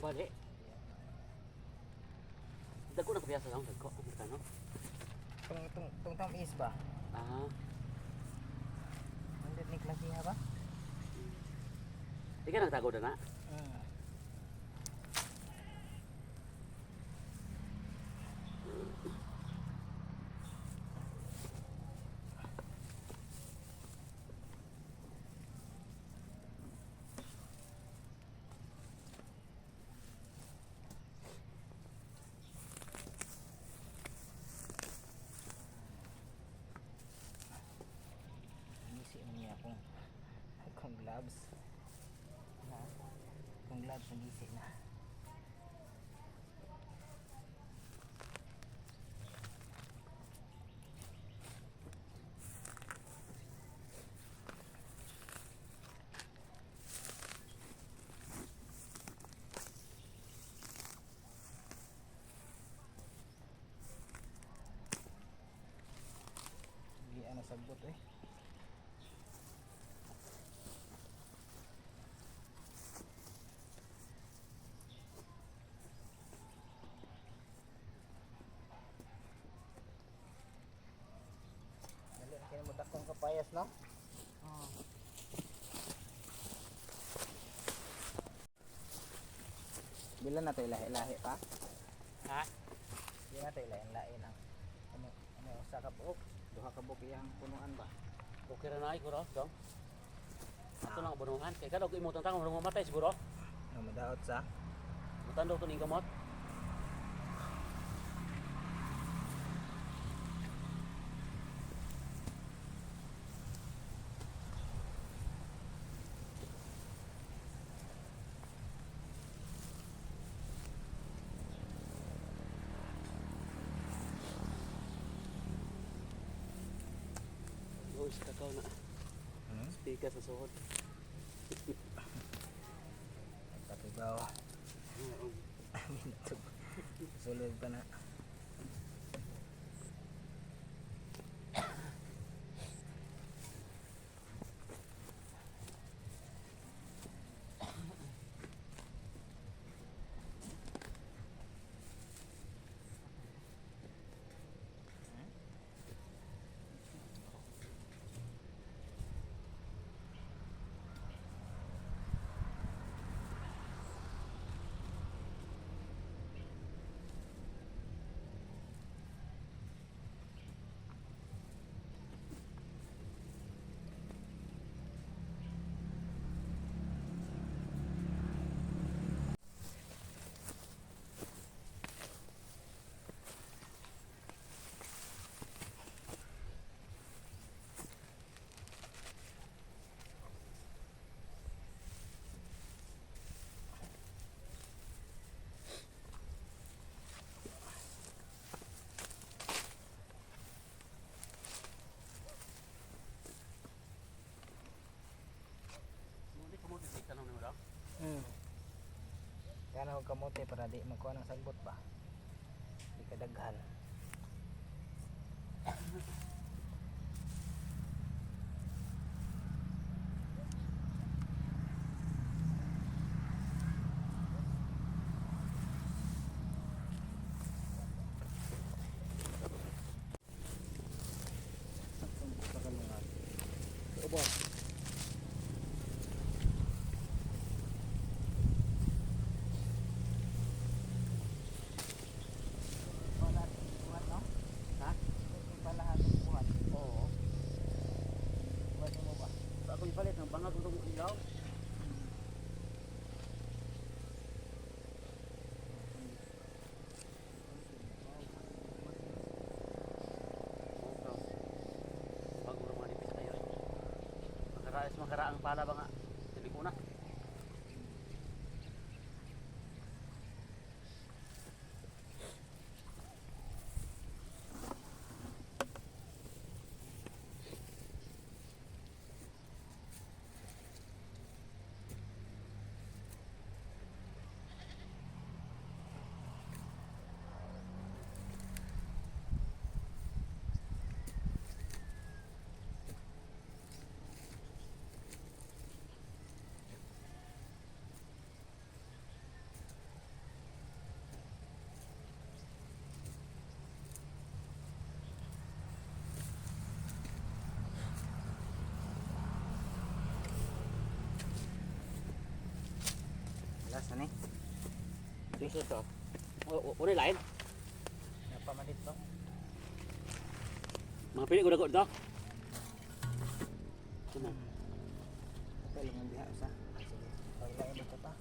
Bali. Dagko na kapiyasa lang dagko Amerikano. Tung tamis ba? Ah, Nindot ni klase ha ba? di ka nagtago na na. Ngisi man niya akong gloves. Na. Akong gloves nagisi na. Hindi ano sagbot eh. Dali na kayo mo dakong kapayas, no? Oh. Bila na to ilahi-lahi pa? Ha? Di na to ilahi-lahi ang ano ano usa ka buok, duha ka buok iyang punuan ba? Okay ra na ay guro, dong. Ato lang abunuhan kay kada og imong tangtang mo matay siguro. No, madaot sa. Matandog to ning gamot. Uy, sa kakao na. Speaker sa suhod. Nagpapibaw. Oo. Minatug. Sulod pa na. Muli kamote sa itanong nimo daw. Kana og kamote para di makuha ng sagbot ba? Di ka daghan. Obo. Wala buhat, no? Ha? Pala hatong buhat. Oo. Buhat mo ba? Sa akong ipalit ng bangag itong ilaw. Bago ra mga nipis tayo eh. Makaraas makaraang pala ba nga? Sabi ko na. Ito to. Una lain. Napaman dito. Mga pili ko dako dito. Ito na. Okay lang ang diha usa. Sige. Paglain mo to ta.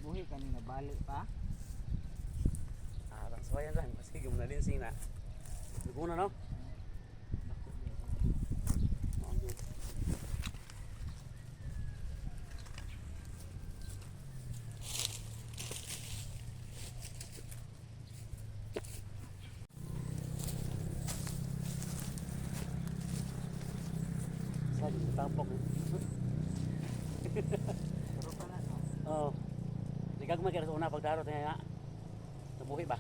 Buhi kanina balik pa. Ah, ang sawayan lang. Sige, muna din sing na. Naguna no? Oo, yun. Sa tapok. Pero pa na no. Oo. Nagagmay ka sa una pagdaro tayo nga. Nabuhi ba?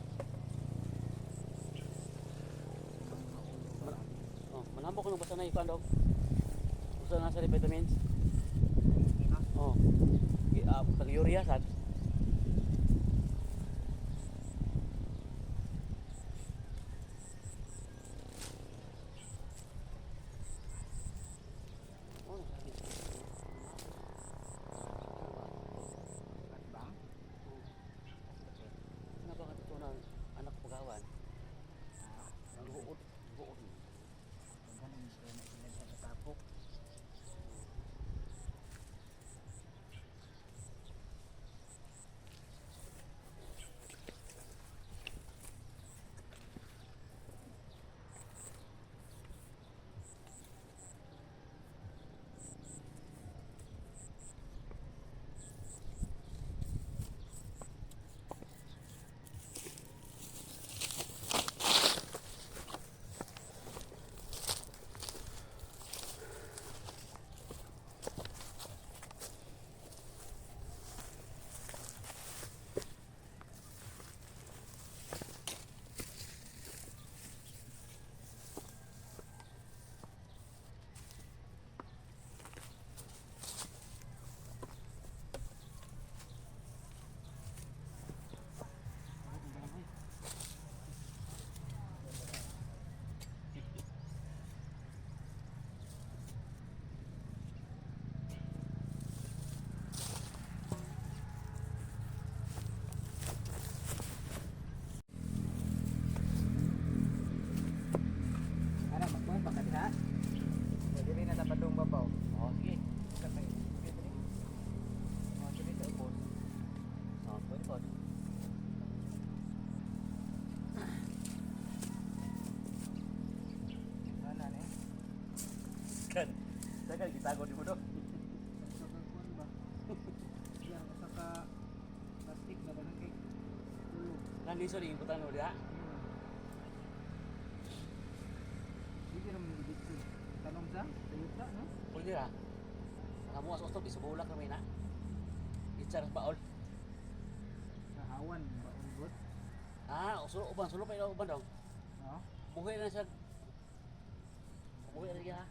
Oh, manambok nung basta na ikuan dog. Gusto na sa vitamins. Oh. Tag urea sad. Oh, sabi. At bang? Ano ba ito na anak pagawan? Buot, buot. Ganun sila na sila sa tapok. Ana magbuhat pa ka diha. Dili na dapat dong babaw. Oh, sige. Katay. Dili. Oh, dili sa ubos. Oh, pwede po. Ana ne. Kan. Saka gitago di mo do. Sa kuan ba? Diyan sa ka plastic na ba kay ulo. Kan liso ni imputan mo diha. Dili naman dito. Tanong sa tayuta no? Pwede ra. Nakamuha sa ustob isubulak kami na. Itchar baol. Sa hawan ba ugot? Ah, usulo uban sulo pa ilo uban dong. No? Buhi na siya. Buhi na siya.